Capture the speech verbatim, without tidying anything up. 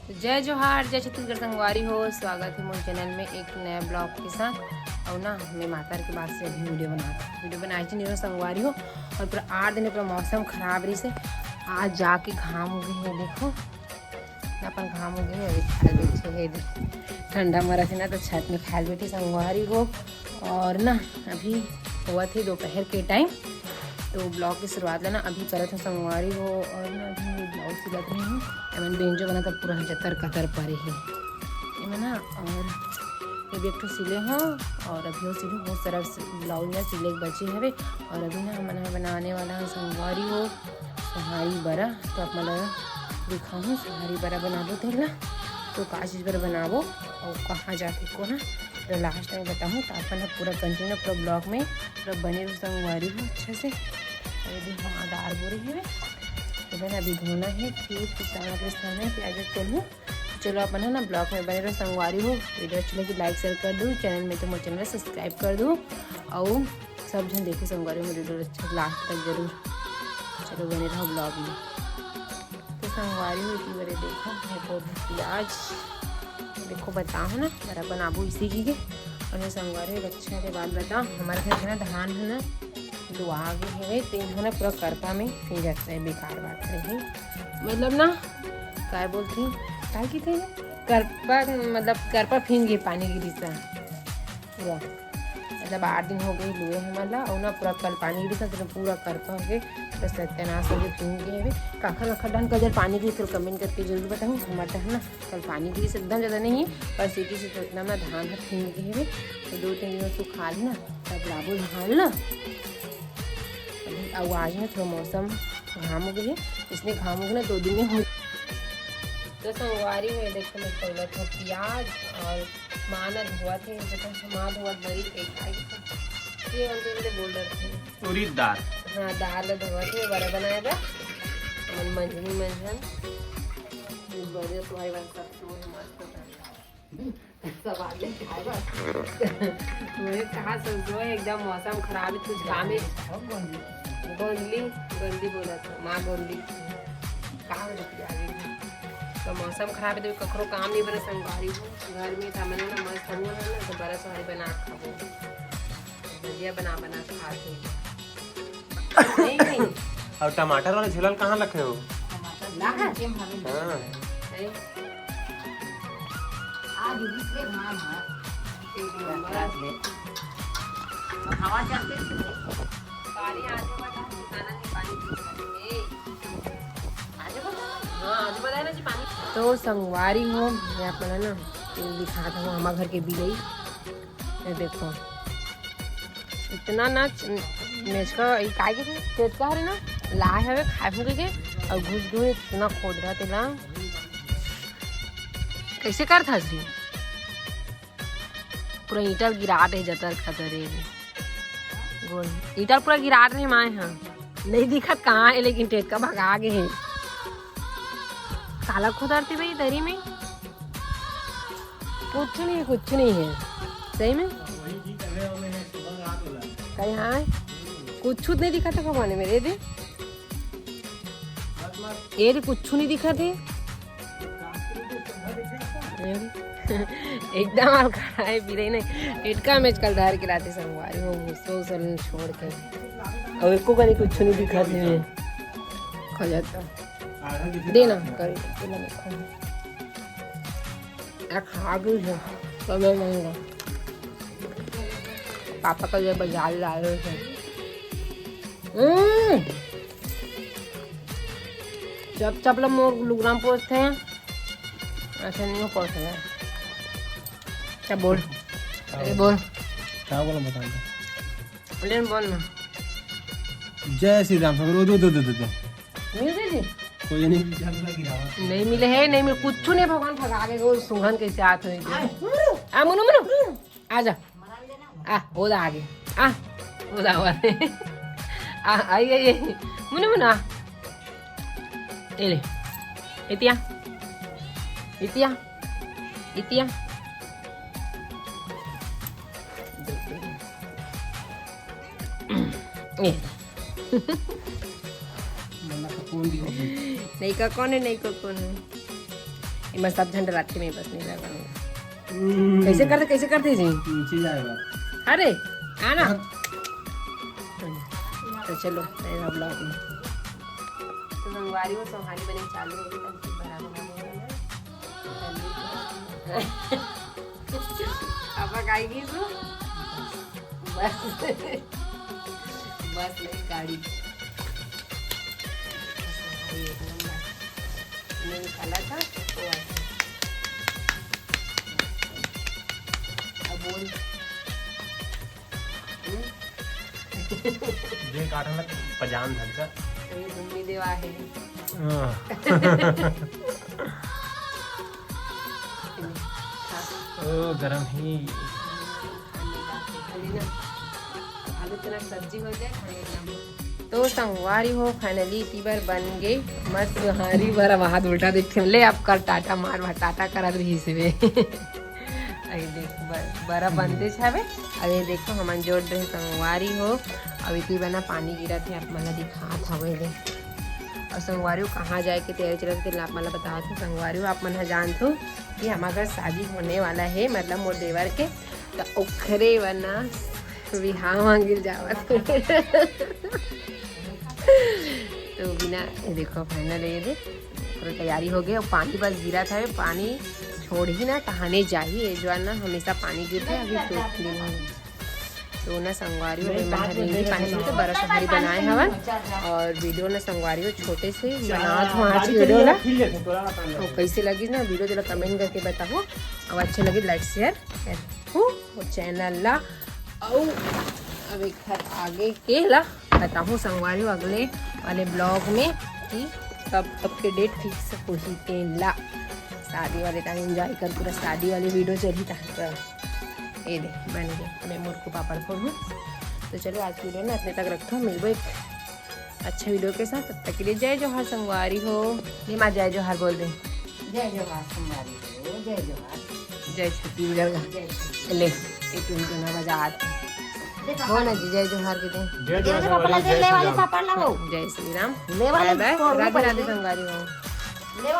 तो जय जोहार, जय छत्तीसगढ़ संगवारी हो, स्वागत है मोर चैनल में एक नया ब्लॉग के साथ। और ना, मैं माता के बाद से अभी वीडियो बनात हूँ, वीडियो बनाए च नहीं रहो संगवारी हो। और पूरा आठ दिन पूरा मौसम खराब रही से, आज जाके घाम उगे है। देखो ना, अपन घाम उगे है, अभी खाए बैठे है। ठंडा मरत है ना, तो छत में खाए बैठे संगवारी हो। और ना, अभी हुआ थे दोपहर के टाइम, तो ब्लॉग की शुरुआत ला ना अभी करत हूँ संगवारी हो। और ना, अभी ब्लाउज सिलत रही हूँ, एमन बेंजो बना तब पूरा जतर कतर परे है एमे ना। और ये भी एक ठो सिले हो, और अभी वो सिलू, बहुत सारा ब्लाउज ना सिले के बचे हवे। और अभी ना, हमन ह बनाने वाला है संगवारी हो सोहारी बरा। तो आप मन ला दिखाहूँ, सोहारी बरा बनाबो तेला, तो का चीज बर बनाबो और कहाँ जाके को ना, तो लास्ट में बताहूँ। तो अपन ह पूरा कंटिन्यू पूरा ब्लॉग में पूरा बने रहो संगवारी हो अच्छे से। और ये भी हाँ, दार बोरी है, तो मैंने अभी धोना है, फिर पिसाना के सामने प्याज तोलूँ। चलो, अपन है ना, ब्लॉग में बने रहो संगवारी हो। वीडियो अच्छी लगी, लाइक शेयर कर दो, चैनल में तो मोर चैनल सब्सक्राइब कर दो। और सब झन देखो संगवारी हो, वीडियो अच्छा लास्ट तक जरूर। चलो, बने रहो ब्लॉग में। तो संगवारी हो, इसी बरे देखो, मैं बोल प्याज, देखो, बताओ ना, बरा बनाबो इसी की के। और मैं संगवारी हो, अच्छा के बात बताओ, हमारे घर के ना धान है ना, लुआ गे हवे, तेन ह ना पूरा करपा में फिंजत रहे, बेकार बात रही। मतलब ना, काय बोलथे, काय कहिथे, करपा, मतलब करपा फिंज गे, पानी गिरिस पूरा। मतलब आठ दिन हो गए लुए हमन ला, और ना पूरा कल पानी गिरिस, तो पूरा करपा हो गए, तो सत्यानाश हो गए, फिंज गे हवे। काखर काखर डहन कजर पानी गिरिस, कमेंट करके जरूर बताहू। हमर डहन ना कल पानी गिरिस एकदम ज्यादा नहीं, पर सीटी से तो एकदम ना धान ह फिंज गे हवे। तो दो तीन दिन में सुखा ली ना, तब लाबो धान ला। अभी अउ आज ना थोड़ा मौसम घाम हो गई है, इसने घाम हो गया ना, दो दिन में हो। तो संगवारी हो, देखो, मैं पहले तो प्याज और माँ ना धोवत है, देखो, माँ धोवत बरी एक आई। ये वाले बोल रहे थे। उरीद दार। हाँ, दार ला धोवत है, बरा बनाए बर। और मंझनी मंझन। बढ़िया, तुम्हारी बात सब तो है, मस्त है। सब आगे खाए बस। मैं कहा सोचो, एकदम मौसम खराब है, कुछ काम है। गोंदली, गोंदली बोला था, माँ गोंदली। कहाँ हो जाती है आगे? तो मौसम खराब है, तो कखरो काम नहीं बना संगवारी हो। घर में था, मैंने ना मस्त हुआ है ना, तो बरा सोहारी बना खाबो। भजिया बना बना के खाते हैं। नहीं, नहीं। और टमाटर वाला झोला कहाँ रखे हो? टमाटर ना है। नीचे में हमें हाँ। नहीं। आज दूसरे घाम है। एक नंबर। हवा चलते पानी आने वाला है, किसाना ने पानी पी लिया। ए। आगे बताओ। हाँ, आगे बताया ना जी पानी। तो संगवारी हो, मैं आप मन ला ना, ये दिखात हूँ, हमारे घर के बिलई। ये देखो, इतना ना च-, मेचका, ई काय के टेटका हरे ना, लाए हवे खाए फूके के, और घुस घुस इतना खोदरा तेला। कैसे करत हस रे? पूरा ईंटा गिरात हे, जतर खतर हे। गोल ईंटा पूरा गिरात रहे माए हा। नहीं दिखत कहाँ है, लेकिन टेटका भगा गे हे। काला खोदरती भाई दरी में। कुछ नहीं, कुछ नहीं है सही में। कहीं हाँ, कुछ नहीं दिखा था भगवान मेरे दे। ये दे कुछ नहीं दिखा थे। एकदम हल्का है, बिरई नहीं। इटका मेज कल धार के लाते संगवारी हो, भूसो उसल छोड़ के। और एको कनी कुछ नहीं दिखा थे। खा जाता। देना करी, देना नहीं खाऊंगी। आ खा गई है, तो मैं नहीं खाऊंगा। पापा का ये बाजार ला रहे थे। हम्म। चप चप ला मोर लुगराम पोसते हैं, ऐसे नहीं पोसते हैं। क्या बोल? अरे बोल। क्या बोला बता दे। लेन बोल ना। जय श्री राम। सब रो दो, दो, दो, दो, दो। मिल गई जी? कोई नहीं। नहीं मिले है, नहीं मिले, कुछ नहीं। भगवान भगा के वो सुंघन कैसे हाथ होएगी? आ, मुनु, मुनु, आ जा। आ, ओदा आगे। आ, ओदा आगे। आ, आई, आई, आई। मुनु, मुनु, आ। ए ले। इतिया। इतिया। इतिया। ए। नहीं का कौन है, नहीं का कौन है। एमा सब झन डराथे, मैं बस नहीं डरावंव। हम्म। कैसे करते, कैसे करते जी? नीचे जाएगा। अरे, आना। हाँ। तो चलो, मेरा vlog में। तो संगवारी हो, संगवारी बने चालू होगी, तब फिर बना, बना, बना, बना। अब आ गई तू। बस। बस नहीं, गाड़ी। ये एक नंबर। ये निकाला था, तो वो ऐसे। अब बोल। हम्म? जे काटन लग पजान धर का। ये घूमी देवा है। हाँ। ओ, गरम ही। अभी ना, अभी तेरा सब्जी हो जाए, खाने का। तो संगवारी हो, finally इतनी बार बन गई मस्त हरी बरा। वहाँ उल्टा देखते हैं। ले, आपका टाटा मार, वहाँ टाटा करत रही से। अरे देख, ब-, बरा बनते छावे। अरे देखो, हमन जोड़ रहे संगवारी हो। अब इतनी बना पानी गिरत है, आप मन ला दिखात हवे दे। और संगवारी हो, कहाँ जाए के तैयारी चलत है, आप मन ला बतावत हूँ। संगवारी हो, आप मन ह जानत हो कि हमार घर शादी होने वाला है, मतलब मोर देवर के, तो ओखरे बर ना बिहाव मांगिल जावत। तो बिना, ये देखो final ये दे, पूरा तैयारी हो गई। अब पानी बस गिरत है, पानी छोड़ ही ना, तहाने जाही। ये जो है ना, हमेशा पानी गिरते, अभी दो दिन हो गए। तो ना संगवारी हो, मैं हर रेंगी पानी से तो बरा संगवारी बनाए हवन। और video ना संगवारी हो, छोटे से बनावत हूँ आज video ला। और कैसे लगी ना video, जरा comment करके बताओ। और अच्छे लगी, like share हो वो channel ला। और अब एक बार आगे के ला बताहूँ संगवारी हो अगले वाले vlog में कि कब, कब के date fix होही तेन ला। शादी वाले time enjoy कर, पूरा शादी वाली video चली था। तो ये दे, बन गए, मैं मोर को पापड़ फोड़ हूँ। तो चलो, आज video ना इतने तक रखता हूँ, मिलबो एक अच्छा video के साथ। तब तक के लिए जय जोहार संगवारी हो। ये माँ जय जोहार बोल दे। जय जोहार संगवारी हो, जय जोहार। जय छत्तीसगढ़ का। जय छत्तीसगढ़। ले, ये टुनटुना बजा आते। देखो, हो ना जी, जय जोहार के दे। जय जय जोहार जोहार संगवारी, बोला, जय ले वाले श्री राम। पापड़ ला हो। जय श्री राम। ले वाले bye bye, तो राधे ऊपर राधे ले। संगवारी हो। ले वाले